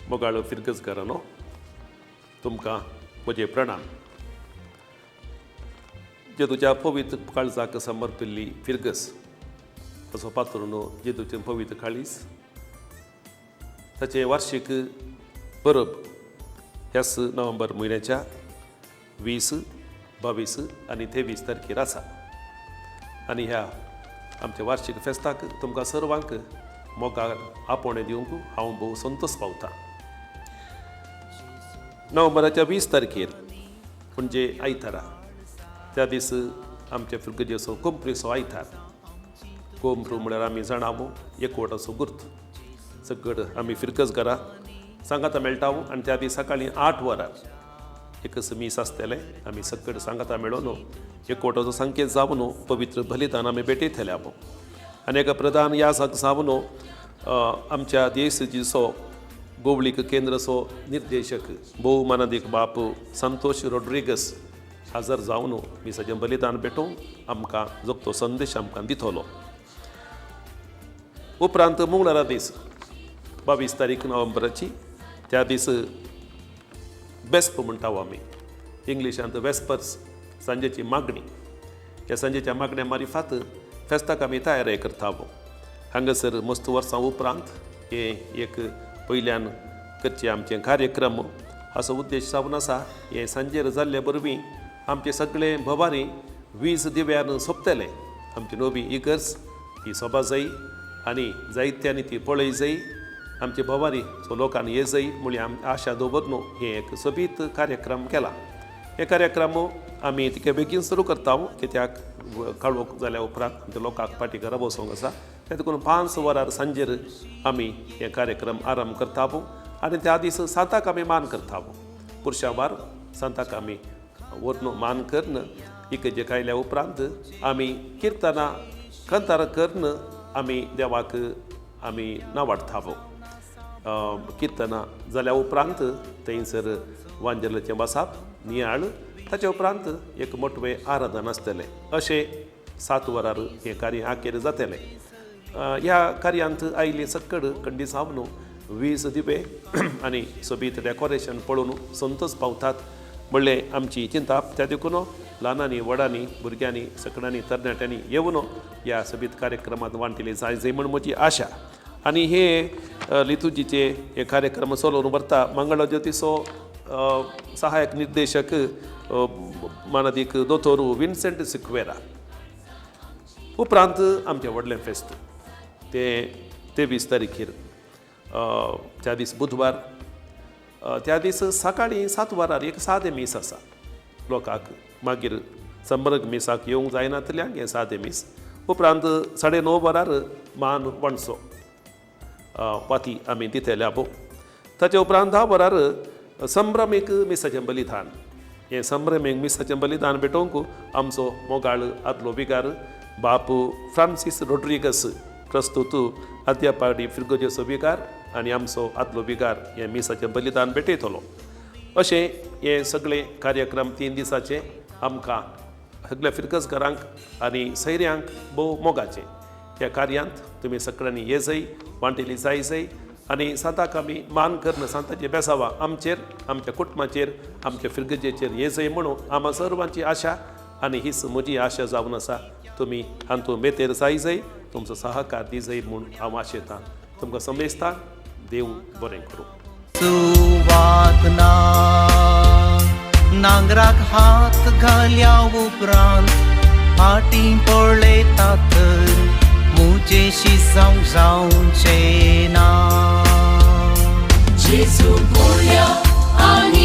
मोगाळ फिरगजकारांनो, तुमकां म्हजे प्रणाम. जेजूच्या पवित्र काळजाक समर्पिल्ली फिरगस असो पात्रून जेजूचें पवित्र काळीज ताचें वार्षीक परब ह्याच नोव्हेंबर म्हयन्याच्या 20, 22 आनी 23 तारखेर आसा. आनी ह्या आमच्या वार्षीक फेस्ताक तुमकां सर्वांक मोगान आपोवणें दिवंक हांव भोव संतोश पावतां. नोव्हेंबराच्या 20 तारखेर म्हणजे आयतारा, त्या दीस आमच्या फिरगजेचो कोंपरीचो आयतार. कोंप्रू म्हळ्यार आमी जाणा एकवटाचो गुर्त. सगळ आमी फिरगजकारां सांगाता मेळटा आनी त्या दीस सकाळीं 8 वरां एकच मीस आसतलें. आमी सगळे सांगाता मेळोन एकवटाचो संकेत जावन पवित्र बलिदान आमी भेटयतले. आनी एका प्रधान याजक जावन आमच्या देशजीचो गोवळीक केंद्राचो निर्देशक भोव मानादीक बाप संतोष रोड्रिगस हजर जावन मिसाचें बलिदान भेटोवन आमकां जोगतो संदेश आमकां दितलो. उपरांत मंगळारा दीस 22 तारीख नोव्हेंबराची, त्या दीस वेस्प म्हणटा आमी, इंग्लिशांत वेस्पर्स, सांजेची मागणी. ह्या सांजेच्या मागण्या मारिफात फेस्ताक आमी तयारी करता. हांगासर मस्त वर्सां उपरांत हे एक पयल्यान करचे आमचे कार्यक्रम असो उद्देश जावन आसा. हे सांजेर जाल्ले वरवीं आमचे सगळे भवारी वीज दिव्यान सोंपतले. आमची नवी इगर्ज ही सोबा जाय आनी जायत्यांनी ती पळय जाय, आमची भवारी सो लोकांनी ये जाय म्हळी आम आशा दवर न्हू हे एक सोबीत कार्यक्रम केला. हे कार्यक्रम आमी तितके बेगीन सुरू करता कित्याक काळोख जाल्या उपरांत आमच्या लोकांक फाटीं घरा बसोंक आसा. ते देखून 5 वरार सांजेर आमी हे कार्यक्रम आरंभ करता आनी त्या दीस सांताक आमी मान करता. पुरशावार सांताक आमी व्हरून मान करून इगर्जे आयल्या उपरांत आमी किर्तनां कांतारां करून आमी देवाक आमी नावाडटा. किर्तनां जाल्या उपरांत थंयसर वांजेलाचें बसाप, नियाळ, ताच्या उपरांत एक मोटवें आराधन आसतलें. अशें 7 वरार हें कार्य आखेर जातलें. ह्या कार्यांत आयिल्ली सक्कड कंडी जावन वीज दिवे आनी सोबीत डेकोरेशन पळोवन संतोश पावतात म्हणलें आमची चिंताप. त्या देखून ल्हानांनी, व्हडांनी, भुरग्यांनी, सकडांनी, तरणाट्यांनी येवन ह्या सोबीत कार्यक्रमांत वांटेली जाय जाय म्हण म्हजी आशा. आनी हे लितुजीचे हे कार्यक्रम चलोवन व्हरता मंगळ ज्योतीचो सहायक निर्देशक मानादीक दोतोर विन्सेंट सिक्वेरा. उपरांत आमचें व्हडलें फेस्त तें 23 तारखेर, त्या दीस बुधवार. त्या दीस सकाळीं 7 वरार एक सादें मीस आसा. लोकांक मागीर संबरग मिसाक येवंक जायनातल्यांक हें सादें मीस. उपरांत 9:30 वरार मान वणसो वाती आमी दितले आबो. ताचे उपरांत 10 वरार संभ्रमीक मिसाचें बलिदान. हें संभ्रमीक मिसाचें बलिदान भेटोवंक आमचो मोगाळ आदलो विगार बाप फ्रांसीस रोड्रिगस, प्रस्तुत अद्यापाडी फिरगोजेचो विगार आनी आमचो आदलो विगार, हें मिसाचें बलिदान भेटयतलो. अशें हे सगळे कार्यक्रम 3 दिसाचे आमकां सगळ्या फिरगजकारांक आनी सैऱ्यांक भोव मोगाचे. ह्या कार्यांत तुमी सगळ्यांनी ये जाय, वांटेली जाय जाय आनी सांताक आमी मान करून सांताचे बेसावा आमचेर, आमच्या कुटुंबाचेर, आमच्या फिरगजेचेर ये जाय म्हणून आमा सर्वांची आशा आनी हीच म्हजी आशा जावन आसा. तुमी हातूंत बेतेर जाय जाय, तुमचो सहकार दी जाय म्हूण हांव आशेतां. तुमकां समजता. देव बरें करूं. सुवात ना. नांगराक हात घाल्या उपरांत फाटीं पळयता तर मुजेशी जावंक जावचें ना. जेजू बोल्या आनी